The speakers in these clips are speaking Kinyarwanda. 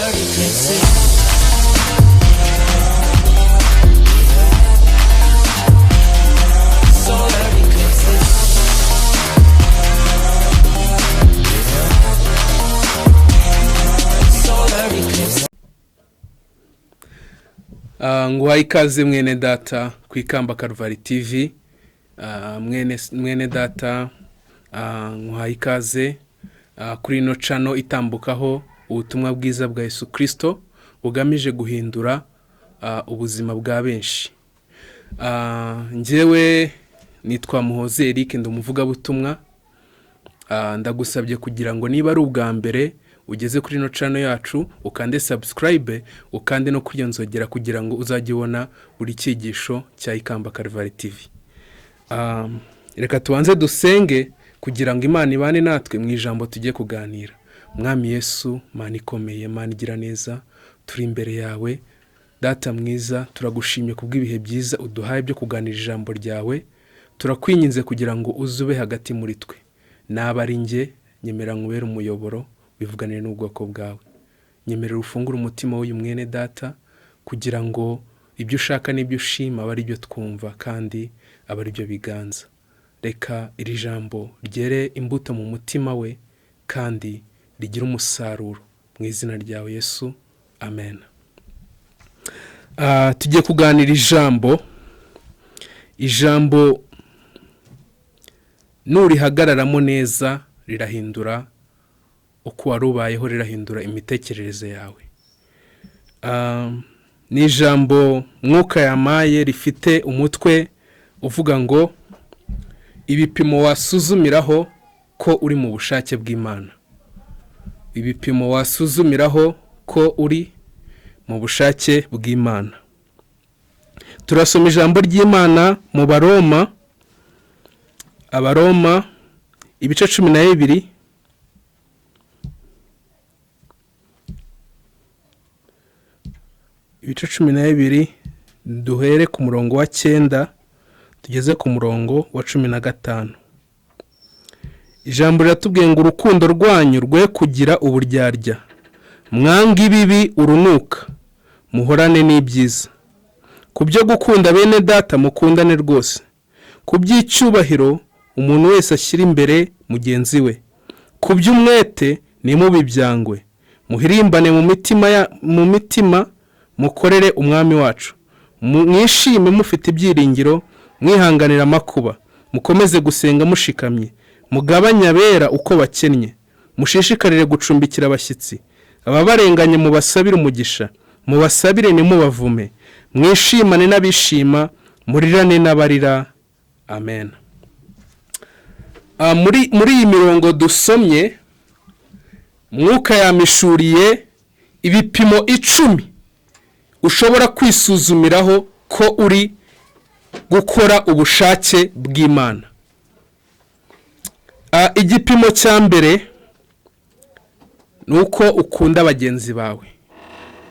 Solar eclipses. Solar eclipses. Solar eclipses. Nguhaye ikaze mwene data ku Ikamba Karuvari TV. Mwene data, nguhaye ikaze kuri ino channel itambukaho ubutumwa bwiza bwa Yesu Kristo bugamije guhindura ubuzima bwa benshi. Njyewe nitwa Muhozi Eric, ndi umuvugabutumwa. Ndagusabye kugira ngo niba ari ubwa mbere ugeze kuri ino channel yacu, ukande subscribe, ukande no kuri iyo nzogera kugira ngo uzajye ubona buri cyigisho cya Ikamba Karuvari TV. Reka tubanze dusenge kugira ngo Imana ibane natwe mu ijambo tugiye kuganira. Mwami Yesu, Mana ikomeye, Mana igira neza, turi imbere yawe. Data mwiza, turagushimye kubw'ibihe byiza uduhaye byo kuganira ijambo ryawe. Turakwinginze kugira ngo uze ube hagati muri twe. Naba ari njye, nyemera nkubere umuyoboro, wivuganire n'ubwoko bwawe. Nyemerera ufungure umutima w'uyu mwene data kugira ngo ibyo ushaka n'ibyo ushima abe ari byo twumva kandi abe ari byo biganza. Reka iri jambo ryere imbuto mu mutima we kandi rigire umusaruro. Mu izina ryawe Yesu, amen. Tugiye kuganira ijambo, ijambo nurihagararamo neza rirahindura uko wari ubayeho, rirahindura imitekerereze yawe. Ni ijambo Mwuka yamaye rifite umutwe uvuga ngo ibipimo wasuzumiraho ko uri mu bushake bw'Imana. Ibipimo wasuzumiraho ko uri mu bushake bw'Imana. Turasoma ijambo ry'Imana mu Baroma, Abaroma ibice 12, ibice 12, duhere ku murongo wa 9 tugeze ku murongo wa 15. Ijambo riratubwiye ngo urukundo rwanyu rwe kugira uburyarya, mwange ibibi urunuka, muhorane n'ibyiza. Ku byo gukunda bene data mukundane rwose, ku by'icyubahiro umuntu wese ashyira imbere mugenzi we, ku by'umwete ntimubibyangwe, muhirimbane mu mitima mukorere umwami wacu, mwishime mufite ibyiringiro, mwihanganira amakuba, mukomeze gusenga mushikamye, mugabanye abera uko bakennye, mushishikarire gucumbikira abashyitsi, ababarenganye mubasabire umugisha, mubasabire ntimubavume, mwishimane n'abishima, murirane n'abarira. Amen. Muri iyi mirongo dusomye, Mwuka yamishuriye ibipimo 10 ushobora kwisuzumiraho ko uri gukora ubushake bw'Imana. Igipimo cya mbere ni uko ukunda bagenzi bawe.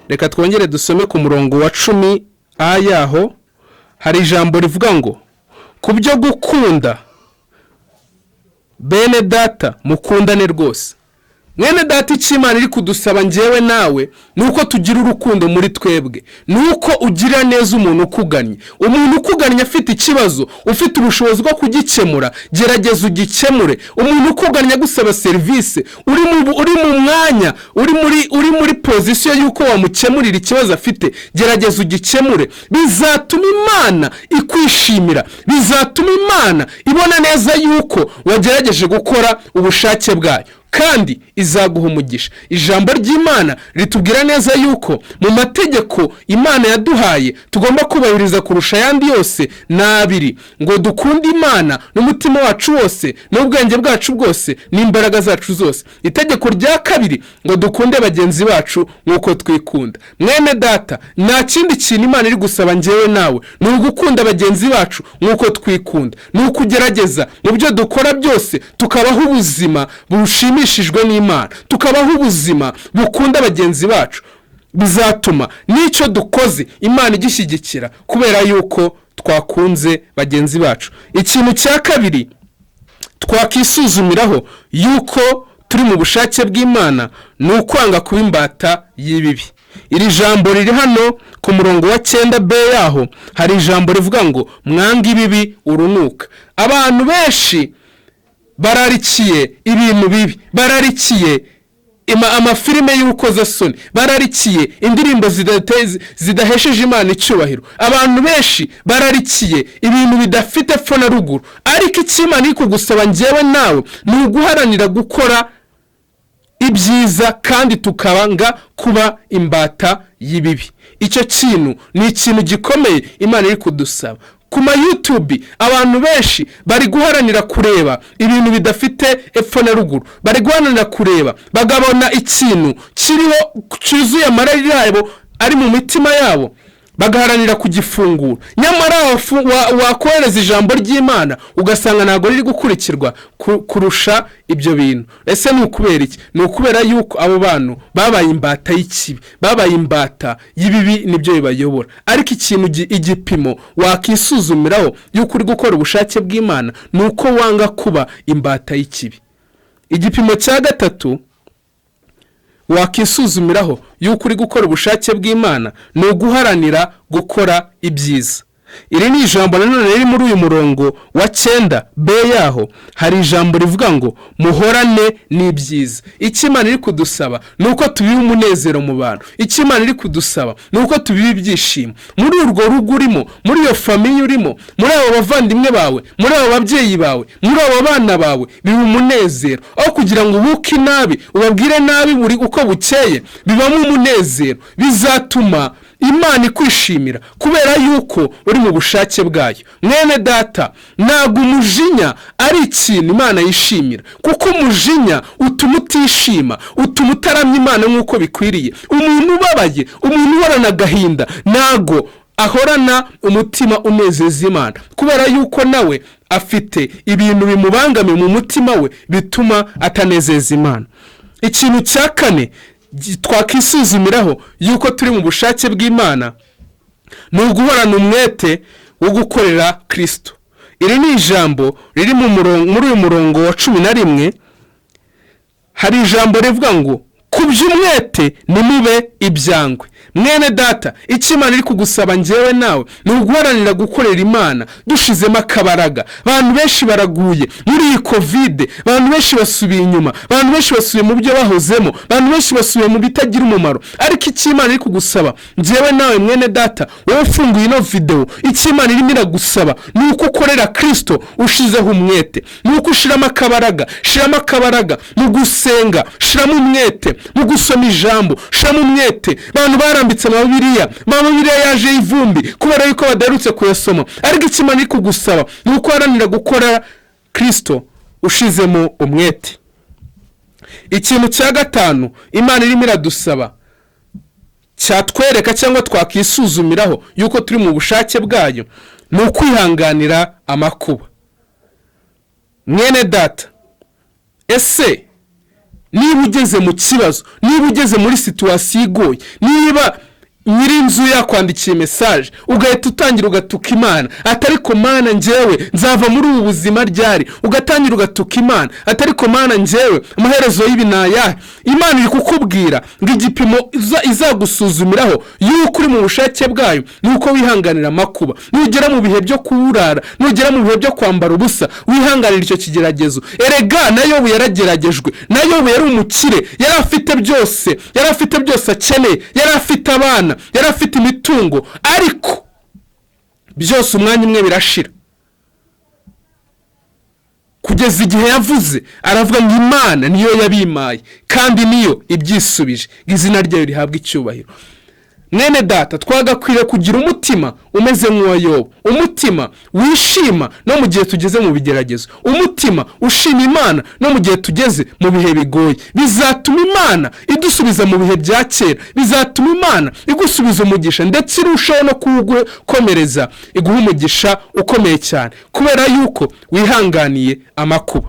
Reka twongere dusome ku murongo wa 10 a yaho, hari ijambo rivuga ngo ku byo gukunda bene data mukundane rwose. Mwene data, icyo Imana iri kudusaba njyewe nawe ni uko tugira urukundo muri twebwe, ni uko ugira neza umuntu ukugannye. Umuntu ukugannye afite ikibazo, ufite ubushobozi bwo kugikemura, gerageza ugikemure. Umuntu ukugannye agusaba serivisi, uri mu mwanya, uri muri pozisiyo y'uko wamukemurira ikibazo afite, gerageza ugikemure. Bizatuma Imana ikwishimira, bizatuma Imana ibona neza yuko wagerageje gukora ubushake bwayo, kandi izaguha umugisha. Ijambo ry'Imana ritubwira neza yuko mu mategeko Imana yaduhaye tugomba kubahiriza kurusha ayandi yose ni abiri, ngo dukunde Imana n'umutima wacu wose n'ubwenge bwacu bwose n'imbaraga zacu zose. Itegeko rya kabiri ngo dukunde bagenzi bacu nk'uko twikunda. Mwene data, nta kindi kintu Imana iri gusaba njyewe nawe, ni ugukunda bagenzi bacu nk'uko twikunda, ni ukugerageza mu byo dukora byose tukabaho ubuzima bushimishijwe n'Imana, tukabaho ubuzima bukunda bagenzi bacu. Bizatuma n'icyo dukoze Imana igishyigikira kubera yuko twakunze bagenzi bacu. Ikintu cya kabiri twakisuzumiraho yuko turi mu bushake bw'Imana ni ukwanga kuba imbata y'ibibi. Iri jambo riri hano ku murongo wa 9 b yaho, hari ijambo rivuga ngo mwange ibibi urunuka. Abantu benshi bararikiye ibintu bibi, bararikiye amafilime y'urukozasoni, bararikiye indirimbo zidahesheje Imana icyubahiro. Abantu benshi bararikiye ibintu bidafite epfo na ruguru. Ariko icyo Imana iri kugusaba njyewe nawe ni uguharanira gukora ibyiza kandi tukabanga kuba imbata y'ibibi. Icyo kintu ni ikintu gikomeye Imana iri kudusaba. Ku ma YouTube, abantu benshi bari guharanira kureba ibintu bidafite epfo na ruguru, bari guharanira kureba bagabona ikintu kiriho cyuzuye amarari yabo ari mu mitima yabo, bagaharanira kugifungura. Nyamara wakohereza ijambo ry'Imana ugasanga ntabwo riri gukurikirwa kurusha ibyo bintu. Ese ni ukubera iki? Ni ukubera yuko abo bantu babaye imbata y'ikibi, babaye imbata y'ibibi, nibyo bibayobora. Ariko ikintu igipimo wakisuzumiraho yuko uri gukora ubushake bw'Imana ni uko wanga kuba imbata y'ikibi. Igipimo cya gatatu wakisuzumiraho yuko uri gukora ubushake bw'Imana ni uguharanira gukora ibyiza. Iri ni ijambo nanone riri muri uyu murongo wa 9 b yaho. Hari ijambo rivuga ngo muhorane n'ibyiza. Icyo Imana iri kudusaba ni uko tubiba umunezero mu bantu. Icyo Imana iri kudusaba ni uko tubiba ibyishimo muri urwo rugo urimo, muri iyo famille urimo, muri abo bavandimwe bawe, muri abo babyeyi bawe, muri abo bana bawe. Biba umunezero aho kugira ngo ubuke inabi, ubabwire nabi buri uko bukeye. Bibamo umunezero, bizatuma Imana ikwishimira kubera yuko uri mu bushake bwayo. Mwene data, ntabwo umujinya ari ikintu Imana yishimira, kuko umujinya utuma utishima, utuma utaramya Imana nk'uko bikwiriye. Umuntu ubabaye, umuntu uhorana agahinda, ntabwo ahorana umutima unezeza Imana, kubera yuko nawe afite ibintu bimubangamiye mu mutima we bituma atanezeza Imana. Ikintu cya kane twakisuzumiraho yuko turi mu bushake bw'Imana ni uguhorana umwete wo gukorera Kirisito. Iri ni ijambo riri mu murongo, muri uyu murongo wa 11 hari ijambo rivuga ngo ku by'umwete nimube ibyangwe. Mwene data, icyo Imana iri kugusaba njyewe nawe ni uguharanira gukorera Imana dushizemo akabaraga. Abantu benshi baraguye muri iyi COVID, abantu benshi basubiye inyuma, abantu benshi basubiye mu byo bahozemo, abantu benshi basubiye mu bitagira umumaro. Ariko icyo Imana iri kugusaba njyewe nawe, mwene data, wowe ufunguye ino videwo, icyo Imana irimo iragusaba ni uko ukorera Kirisito ushizeho umwete, ni uko ushiramo akabaraga. Shiramo akabaraga mu gusenga, shiramo umwete mu gusoma ijambo, shiramo umwete. Abantu barambitse amabibiriya, amabibiriya yaje y'ivumbi kubera yuko badaherutse kuyasoma. Ariko icyo Imana iri kugusaba ni uko uharanira gukora Kirisito ushizemo umwete. Ikintu cya gatanu Imana irimo iradusaba cyatwereka cyangwa twakisuzumiraho yuko turi mu bushake bwayo ni ukwihanganira amakuba. Mwene data, ese niba ugeze mu kibazo, niba ugeze muri situation igoye, niba nyir'inzu yakwandikiye message ugahita utangira ugatuka Imana, atari ko Mana, njyewe nzava muri ubu buzima ryari? Ugatangira ugatuka Imana, atari ko Mana, njyewe amaherezo y'ibi ni ayahe? Imana iri kukubwira ngo igipimo izagusuzumiraho yuko uri mu bushake bwayo ni uko wihanganira amakuba. Nugera mu bihe byo kuwurara, nugera mu bihe byo kwambara ubusa, wihanganira icyo kigeragezo. Erega na Yobu yarageragejwe. Na Yobu yari umukire, yari afite byose, yari afite byose akeneye, yari afite abana, yari afite imitungo, ariko byose umwanya umwe birashira, kugeza igihe yavuze aravuga ngo Imana niyo yabimaye kandi niyo ibyisubije, ngo izina ryayo rihabwe icyubahiro. Mwene data, twagakwiriye kugira umutima umeze nk'uwa Yobu, umutima wishima no mu gihe tugeze mu bigeragezo, umutima ushima Imana no mu gihe tugeze mu bihe bigoye. Bizatuma Imana idusubiza mu bihe bya kera, bizatuma Imana igusubiza umugisha, ndetse irushaho no kuwukomereza, iguha umugisha ukomeye cyane kubera yuko wihanganiye amakuba.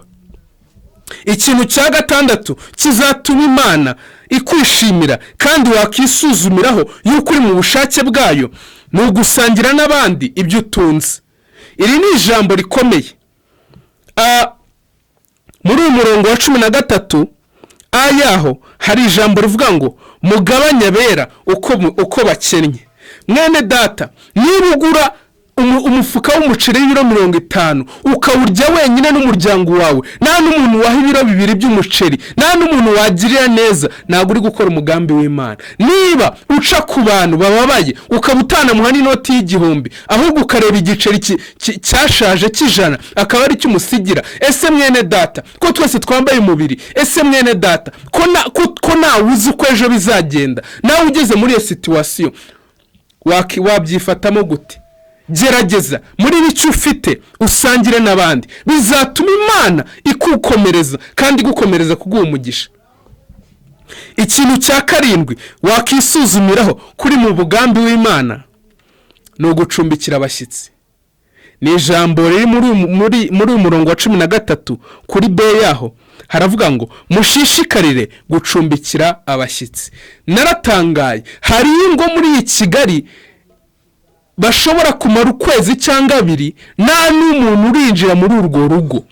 Ikintu cya gatandatu kizatuma Imana ikwishimira kandi wakisuzumiraho yuko uri mu bushake bwayo ni ugusangira n'abandi ibyo utunze. Iri ni ijambo rikomeye. Muri uyu murongo wa 13. A yaho hari ijambo rivuga ngo mugabanye abera uko bakennye. Mwene data, niba ugura umufuka w'umuceri w'ibiro 50 ukawurya wenyine n'umuryango wawe, nta n'umuntu waha ibiro 2 by'umuceri, nta n'umuntu wagirira neza, ntabwo uri gukora umugambi w'Imana. Niba uca ku bantu bababaye ukaba utanamuha n'inoti y'igihumbi, ahubwo ukareba igiceri cyashaje cy'ijana akaba ari cyo umusigira, ese mwene data, ko twese twambaye umubiri, ese mwene data, ko nawe uzi uko ejo bizagenda, nawe ugeze muri iyo situation wabyifatamo gute? Gerageza muri bike ufite usangire n'abandi, bizatuma Imana ikukomereza kandi igukomereza kuguha umugisha. Ikintu cya karindwi wakisuzumiraho kuri mu mugambi w'Imana ni ugucumbikira abashyitsi. Ni ijambo riri muri uyu murongo wa 13 kuri B yaho, haravuga ngo mushishikarire gucumbikira abashyitsi. Naratangaye, hari ingo muri iyi Kigali bashobora kumara ukwezi cyangwa abiri nta n'umuntu urinjira muri urwo rugo.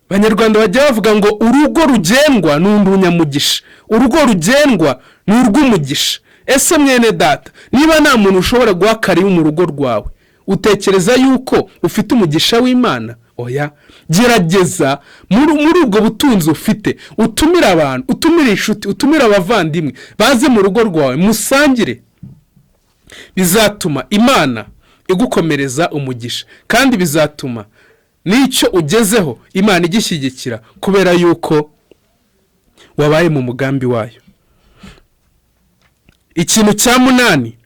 Abanyarwanda bajya bavuga ngo urugo rugendwa ni urunyamugisha, urugo rugendwa ni urw'umugisha. Ese mwene data, niba nta muntu ushobora guha karibu mu rugo rwawe, utekereza yuko ufite umugisha w'Imana? Oya, gerageza muri ubwo butunzi ufite utumire abantu, utumire inshuti, utumire abavandimwe baze mu rugo rwawe musangire. Bizatuma Imana igukomereza umugisha, kandi bizatuma n'icyo ugezeho Imana igishyigikira, kubera yuko wabaye mu mugambi wayo. Ikintu cya munani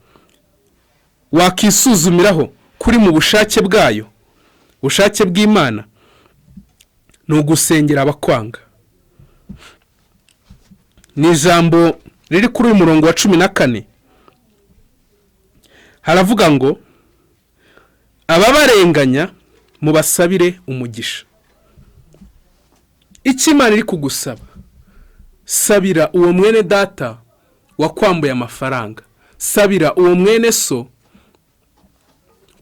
wakisuzumiraho kuri mu bushake bwayo, bushake bw'Imana, ni ugusengera abakwanga. Ni ijambo riri kuri uyu murongo wa 14, haravuga ngo ababarenganya mubasabire umugisha. Icyo Imana iri kugusaba, sabira uwo mwene data wakwambuye amafaranga, sabira uwo mwene so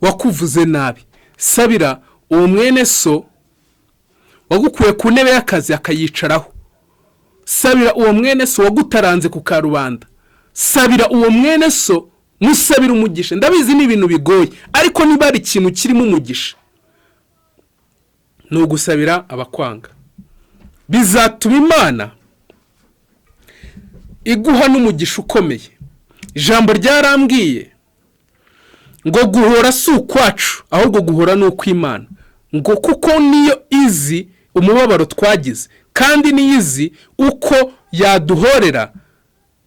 wakuvuze nabi, sabira uwo mwene so wagukuye ku ntebe y'akazi akayicaraho, sabira uwo mwene so wagutaranze ku karubanda, sabira uwo mwene so, musabira umugisha. Ndabizi ni ibintu bigoye, ariko niba hari ikintu kirimo umugisha ni ugusabira abakwanga. Bizatuma Imana iguha n'umugisha ukomeye. Ijambo ryarambwiye ngo guhora si ukwacu, ahubwo guhora ni ukw'Imana, ngo kuko niyo izi umubabaro twagize kandi niyo izi uko yaduhorera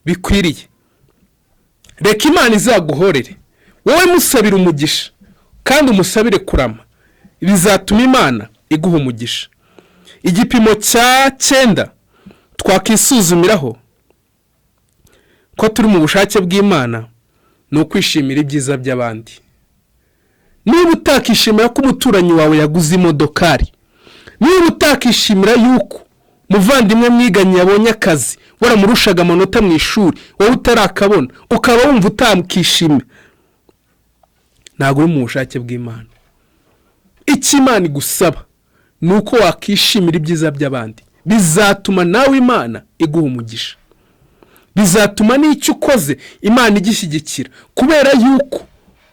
bikwiriye. Reka Imana izaguhorere, wowe musabire umugisha kandi umusabire kurama, bizatuma Imana iguha umugisha. Igipimo cya cyenda twakisuzumiraho ko turi mu bushake bw'Imana ni ukwishimira ibyiza by'abandi. Niba utakishimira ko umuturanyi wawe yaguze imodokari, niba utakishimira yuko muvandimwe mwiganye yabonye akazi, waramurushaga amanota mu ishuri, wowe utarakabona, ukaba wumva utakishimira, ntabwo uri mu bushake bw'Imana. Icyo Imana igusaba ni uko wakishimira ibyiza by'abandi, bizatuma nawe Imana iguha umugisha, bizatuma n'icyo ukoze Imana igishyigikira, kubera yuko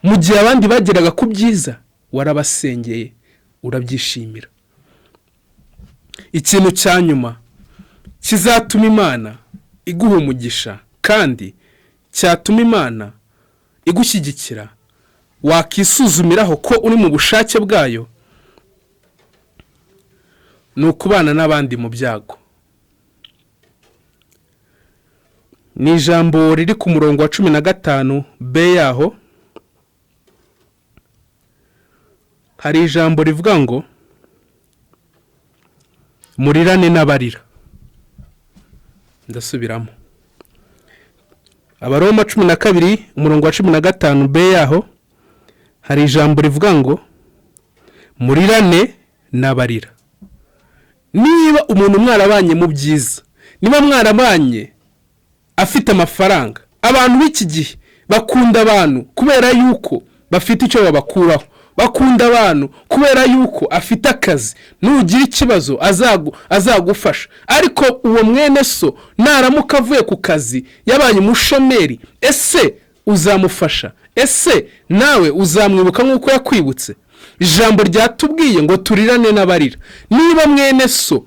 mu gihe abandi bageraga ku byiza warabasengeye urabyishimira. Ikintu cya nyuma kizatuma Imana iguha umugisha kandi cyatuma Imana igushyigikira wakisuzumiraho ko uri mu bushake bwayo ni ukubana n'abandi mu byago. Ni ijambo riri ku murongo wa 15 B yaho, hari ijambo rivuga ngo murirane n'abarira. Ndasubiramo, Abaroma 12 umurongo wa 15 B yaho, hari ijambo rivuga ngo murirane n'abarira. Niba umuntu mwarabanye mu byiza, niba mwarabanye afite amafaranga, abantu b'iki gihe bakunda abantu kubera yuko bafite icyo babakuraho, Bakunda abantu kubera yuko afite akazi, nugira ikibazo azagufasha. Ariko uwo mwene so naramuka avuye ku kazi yabaye umushomeri, ese uzamufasha? Ese nawe uzamwibuka nk'uko yakwibutse? Ijambo ryatubwiye ngo turirane n'abarira. Niba mwene so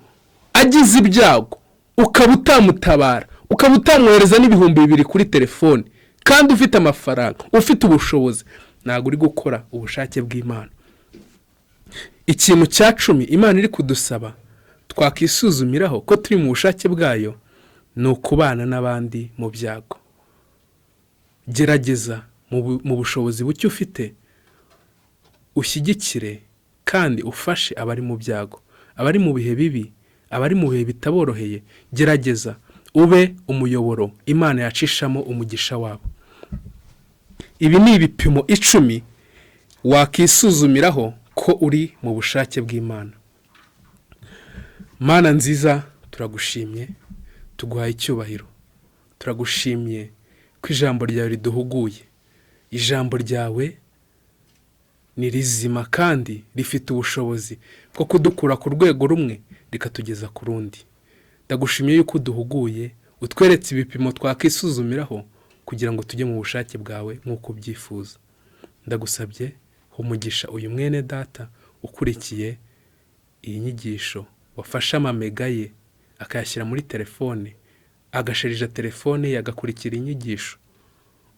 agize ibyago ukaba utamutabara, ukaba utamwohereza n'2000 kuri telefone, kandi ufite amafaranga, ufite ubushobozi, ntabwo uri gukora ubushake bw'Imana. Ikintu cya 10 Imana iri kudusaba twakisuzumiraho ko turi mu bushake bwayo ni ukubana n'abandi mu byago. Gerageza mu bushobozi buke ufite ushyigikire kandi ufashe abari mu byago, abari mu bihe bibi, abari mu bihe bitaboroheye. Gerageza ube umuyoboro Imana yacishamo umugisha wabo. Ibi ni ibipimo 10 wakisuzumiraho ko uri mu bushake bw'Imana. Mana nziza, turagushimye, tuguhaye icyubahiro. Turagushimye ko ijambo ryawe riduhuguye. Ijambo ryawe ni rizima kandi rifite ubushobozi bwo kudukura ku rwego rumwe rikatugeza ku rundi. Ndagushimiye yuko uduhuguye, utweretse ibipimo twakisuzumiraho kugira ngo tujye mu bushake bwawe nk'uko ubyifuza. Ndagusabye umugisha uyu mwene data ukurikiye iyi nyigisho, wafashe amamega ye akayashyira muri telefone, agasharija telefone ye, agakurikira inyigisho.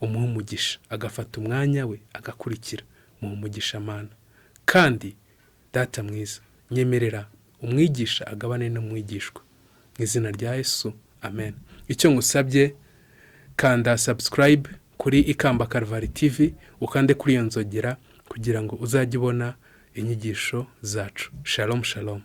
Umuhe umugisha, agafata umwanya we agakurikira. Muhe umugisha, Mana. Kandi Data mwiza, nyemerera umwigisha agabane n'umwigishwa, mu izina rya Yesu, amen. Icyo ngusabye, kanda subscribe kuri Ikamba Karvari TV, ukande kuri iyo nzogera kugira ngo uzajye ubona inyigisho zacu. Shalom, shalom.